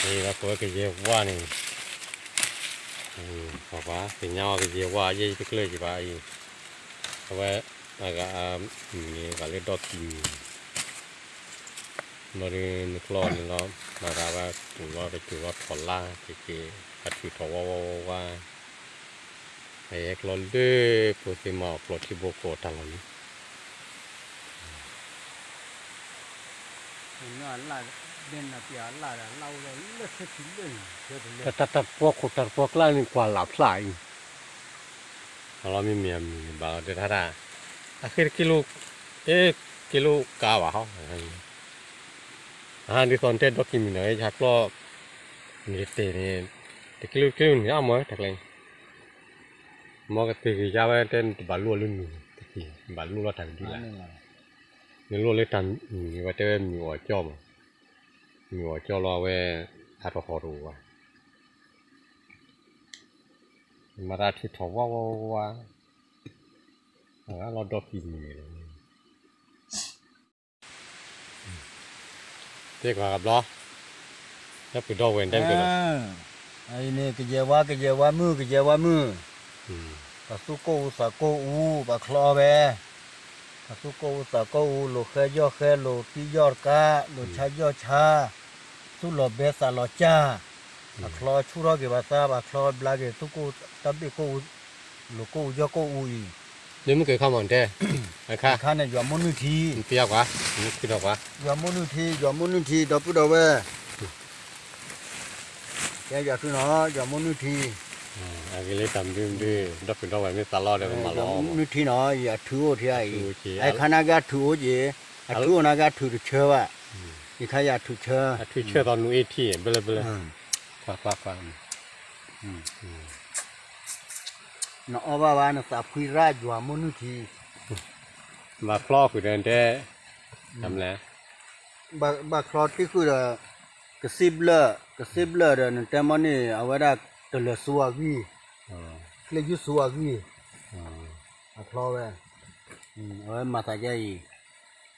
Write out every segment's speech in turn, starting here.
အံၤလၢပဝဲကယဲၢ်ဝါန့ၣ်, ပှၤသ့ၣ်ညါအီၤကယဲၢ်ဝါယဲၢ်တကျၢၢ်ကဘၣ်အံၤ, အဝဲ အဂၤ မုၢ်န့ၣ်ဂၤလၢဒီကံၢ်မုၢ် ဘျီဒုးနကျီန့ၣ်လီၤ, မၤသးဝဲ ပူၤလီၤတစိၤလီၤထီၣ်လါက့ၤက့ၤ, အထုးထီၣ်ဝါဝါဝါဝါ, အဟဲကျီလၢ ဖိသ့ၣ်မါအဖျိးထံဘိကီၢ်တၢ်လီၢ်န့ၣ် တၢ်တၢ်တပှီခိၣ်တၢ်တပှီကျါန့ၣ် ကွၢ်လၢ်ဖျါအံၤ, အလီၤမ့မ့ၢ်အမုၢ်န့ၣ်ဘၣ်လီၤတဲတၢ်တၢ်, အဃ့တက့ၢ်လိာ်, က့ၢ်လိာ်ကါဘၣ်ဟီ, အဟါဒ်သိးနတဲဒီကံၢ်မုၢ်န့ၣ် ယဟးကျီ, နတတဲာ်န့ၣ်, တက့ၢ်လိာ်တက့ၢ်လိာ်န့ၣ် အါမးတၢ်ကျဲ, မ်ကသ့ၣ်ဂ့ၤယါဝဲတဲနတဘၣ်လိၣ်လၢမုၢ်တက့ၢ်, နဘၣ်လိၣ်လီၤတၢ်ကဒုလၢ်, နလိၣ်လၢတၢ်မုၢ်န့ၣ် ဝဲတဲဝဲမုၢ်အီၣ်ကၠီမး, မုၢ်အီၣ်ကၠီလီၤအဝဲ, အတဟီၣ်တအိၣ်ဘၣ်, မၤတၢ်ထုးထီၣ်ဝါဝါဝါ, အလီၤဒီကံၢ်မုၢ်န့ၣ်လီၤ. တဲကွၢ်ကဘျီ, ဒီပုၢ်ဒီဝဲၢ်တဲမ့ၢ်, အံၤန့ၣ် ကယဲၢ်ဝါ ကယဲၢ်ဝါမုၢ် ကယဲၢ်ဝါမုၢ်, ပှၤသူၣ်ကိၢ်အူသးကိၢ်အူ ပှၤချီအီၤဝဲ, ပှၤသူၣ်ကိၢ်အူသးကိၢ်အူ လိာ်ဃဲယီၢ်ဃဲ လိာ်ကံယီၢ်ကါ လိာ်ဆါယီၢ်ဆါ, သူၣ်လီၤဘဲသးလီၤကၢ်, ပှၤချီဆူၣ်ထီၣ်က့ၤပှၤသး ပှၤချီဘျါက့ၤ သူၣ်ကိၢ်တၢ်ဘ့ၣ်ကိၢ်အူ, လိာ်ကိၢ်အူယီၢ်ကိၢ်အူအံၤ, လၢမုၢ်ကခါမးတဲ, အခါန့ၣ် ယွၤမိၢ်နုၢ်ထံ, ယွၤမိၢ်နုၢ်ထံ ယွၤမိၢ်နုၢ်ထံ ဒီပုၢ်ဒီဝဲၢ်, ကဲယွၤထူနီၤ ယွၤမိၢ်နုၢ်ထံ, အဂ့ၤလၢတၢ်မနုၤမနုၤ ဒီပုၢ်ဒီဝဲၢ်မ့ၢ်သးလီဒီးကမၤလီၤ, ယွၤမိၢ်နုၢ်ထံနီၤ ယအထုအိၣ်ထံအံၤ, အခါနာ်က့အထုအိၣ်က့ၤ, အထုအိၣ်နာ်က့အထုတဆၢဘၣ်, ယခါယအထုဆၢ, အထုဆၢသီနူအ့ထံဘျၢဘျၢ, နအီၣ်ဘၣ်ဘၣ် နသးဖှံရၣ်ယွၤမိၢ်နုၢ်ထံ, ဘၣ်ချီဃုာ်ဒီးတဲ, ဘၣ်ချီတံၢ်ဃုာ်ဒီး, ကသ့ၣ်ဘျၢၣ် ကသ့ၣ်ဘျၢၣ်ဒီး နတဲမီၢ်န့ၣ် အဝဲဒၣ်တလၢၤဆူအဂံၢ်, ချ့ယုၢ်ဆူအဂံၢ်, အချီဝဲ, အဝဲမၤသးဒ်အံၤ,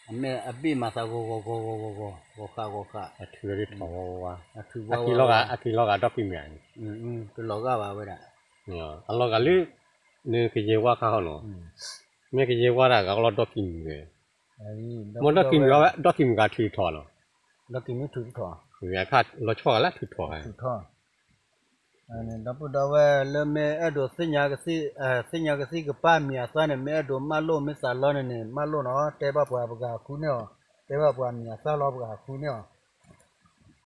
အမ့ၢ်အဘ့ၣ်မၤသးဂီၤဂီၤဂီၤဂီၤဂီၤဂီၤ ဂီၤဃးဂီၤဃး, အထုးဝဲဒ်ထီၣ်ဝါဝါ, အက့ၤလီၤဂာ်ဒီကံၢ်မုၢ်ဧါန့ၣ်, တလီၤဂာ်ဘၣ်ဝဲဒၣ်, အလီၤဂာ်လၢ, နကယဲၢ်ဝါခါဟီနီၤ, မ့ၢ်ကယဲၢ်ဝါဒၣ်ဂၤကလီၤဒီကံၢ်မုၢ်ဝဲ, မ့ၢ်ဒီကံၢ်မုၢ်ဝဲ ဒီကံၢ်မုၢ်ဂၤထုးထီၣ်နီၤ, ဒီကံၢ်မုၢ်ထုးထီၣ်, အခါလီၤဆီဂၤလၢထုးထီၣ်ဂၤ, ထုးထီၣ်, ဒီပုၢ်ဒီဝဲၢ်လၢမ့ၢ်အဲၣ်ဒိးသ့ၣ်ညါကသံၣ်, သ့ၣ်ညါကသံၣ်ကပၢ်မံၤအသၣ်န့ၣ် မ့ၢ်အဲၣ်ဒိးမၢလိၣ်မ့ၢ်သးလီန့ၣ်န့ၣ် မၢလိၣ်နီၤ တဲဘၣ်ပှၤပကဟးဃုန့ၢ်အီၤ, တဲဘၣ်ပှၤမံၤအသၣ်လီၤပကဟးဃုန့ၢ်အီၤ,